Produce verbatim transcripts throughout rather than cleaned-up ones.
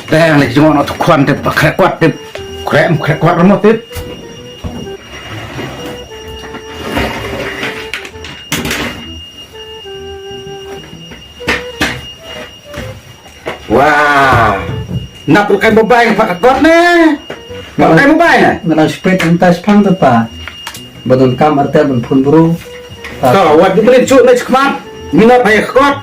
Tang leh jong no tu khwan tip, khreh kwat tip. Khreh, khreh kwat ramo tip. Wah. Nap rukai mobile pa ka kot ne. Rukai mobile ne. Ngana spet entas pang tu pa. Badon kam artel ban phun bru. To, wat di brin chu ne chkmat. Mina pa ka kot.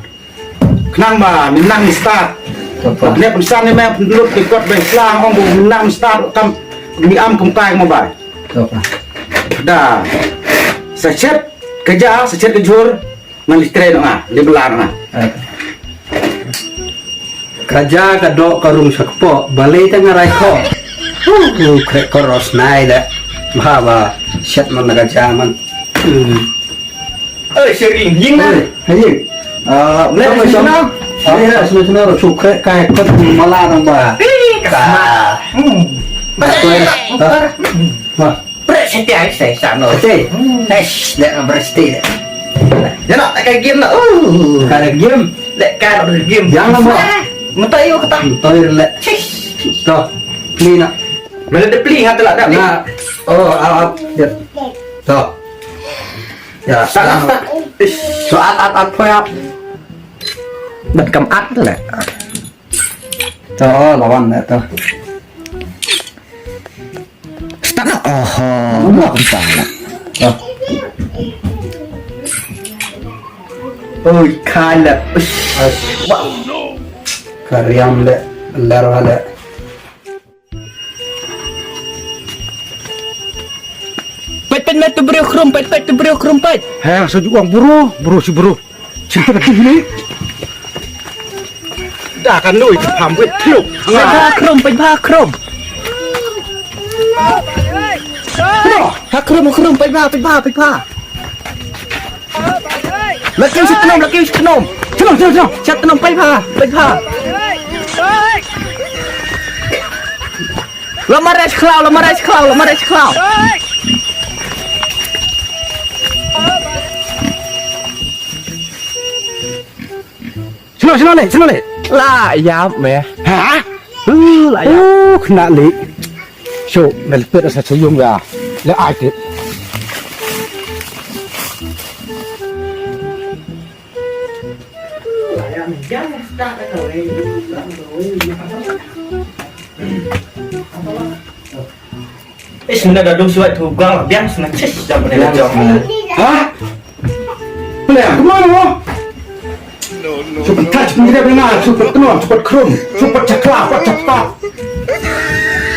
Khnang ba minang start. To pa. Ne pynsan ne me pynlut di kot ben slang ong bu minang start kam mi am kum kai mobile. To pa. Da. Sa chet ka ja, sa chet ka jur. Ngan leh trei noh nga, leh bela noh nga. Ka ja ka doh ka rung sa kpoh, balei te nga rai khoh. Hu, hu, khreh koros nai de. Bha ba, shet man na ka ja man. Hmm. Eh, Sherry, ying na. Eh, ha ying. Ah, leh sna. Leh sna sna ro chu khreh kai kot mala nang ba. Ih, ka sma. Hmm. Ba. Ba. Ba. Prek seti ai sai sa no. Seti. Hmm. Ai, sh, dah nak beresti dah. Dia nak pakai game nak. Uh. Kada game. Lek kan ada game. Jangan, Bang. Mentoi aku kata. Mentoi lek. Sis. Tuh. Ni nak. Mana dia beli hati lah dah. Nah. Oh, ah, ah. Ya. Tuh. Ya, salah. Salah. Ish. So, at, at, at, at. Bat kam at lek. Tuh, lawan lek tuh. Start na. Oho, ma kumta na. Oh. Oi, kala. Ush. Wow. Ka riam le, ler wale. Peit, peit, met tu briew khrum, peit, peit tu briew khrum, peit. Heh, sa ju ong bru, bru si bru. Cinta ka dih ni. Da kan lui, pam wit thluk. Peit bha khrum, peit bha khrum. Ha khrum, ha khrum, peit bha, peit bha, peit bha. La kiew sha tnum, la kiew sha tnum. Sha tnum, sha tnum, sha tnum. Sha tnum, peit bha, peit bha. La mareh sha khlaw, la mareh sha khlaw, la mareh sha khlaw. Shano, shano leh, shano leh? La ïap me. Ha? Uh, la ïap. Uh, kena leh. Shu, me leh pet sa shu yung ya. Leh ai tip. Ish, mynta da dum shuwa tu gang biang sna chis jam ne jong. Ha? Pynleh, kumno mo? Shu pyntouch pynjrep ïa nga, shu pynkno, shu pynkrum, shu pynchakla, pynchakla.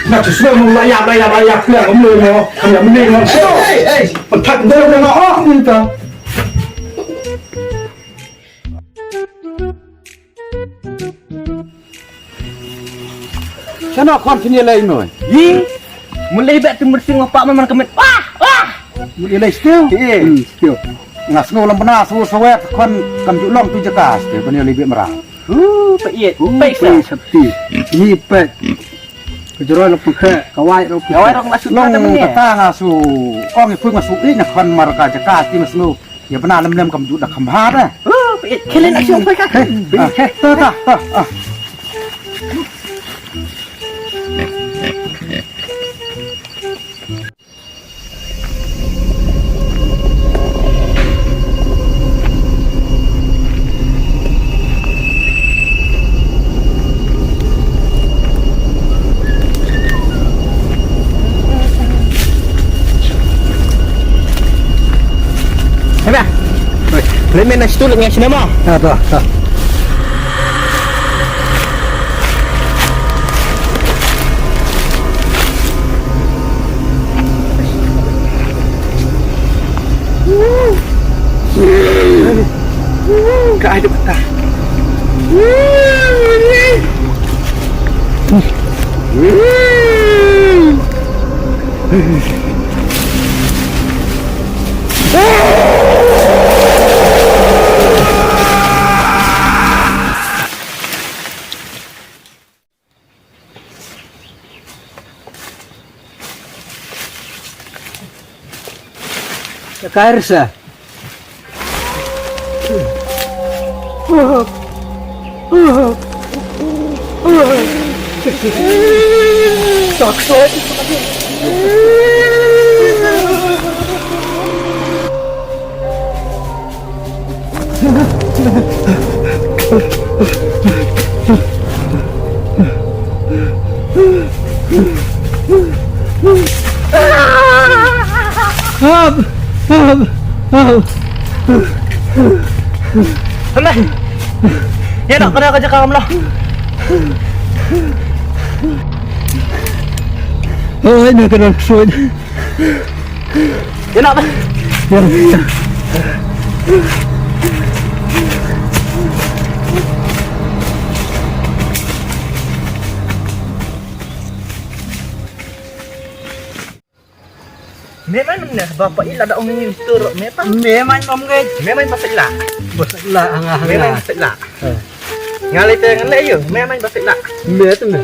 Nga shu sngewbha la ïap, la ïap, la ïap, pynleh, kumno mo? Kumno mo? Hey, hey, pyntouch pynjrep ïa nga, oh, mynta. Shano khon phin ïalei mo? Yi. Mun lei bad tu mursing apa man ka met. Wah! Wah! Mun ïalei stiu? Iya. Hmm, stiu. Nga sngew lem bna sngew sawet khon kam ju long tu jaka stiu ban ïalei bad mrang. Uh, peit. Uh, peit sa. Peit sati. Yi peit. Ka jroi long pengkhe, ka wai long pengkhe. Ka wai long la sut long kata men ya. Kata nga su ong ipui nga su i na khon mar ka jaka stiu nga sngew. Ïa bna lem lem kam ju da kham bha da. Oh, peit, khelen action peit ka. He, he, ta, ta, ta, ah. Hei, ba. Hei. Lei men na situ lek ngai sini mo. Ah, tu, tu. Ka ai da mata. Ka kair sa. Ka Hap! Hap! Hap! Hynda. Ïa noh, kane ka jaka kam lah. Oi, na ka dang ksuid. Ïa noh. Ïa, ïa. Me man ne ba pa ila da ong ngin tur me pa. Me man om ngai. Me man ba sila. Ba sila anga anga. Me man ba sila. Ngalai te ngalai yo, me man ba sila. Me tu me.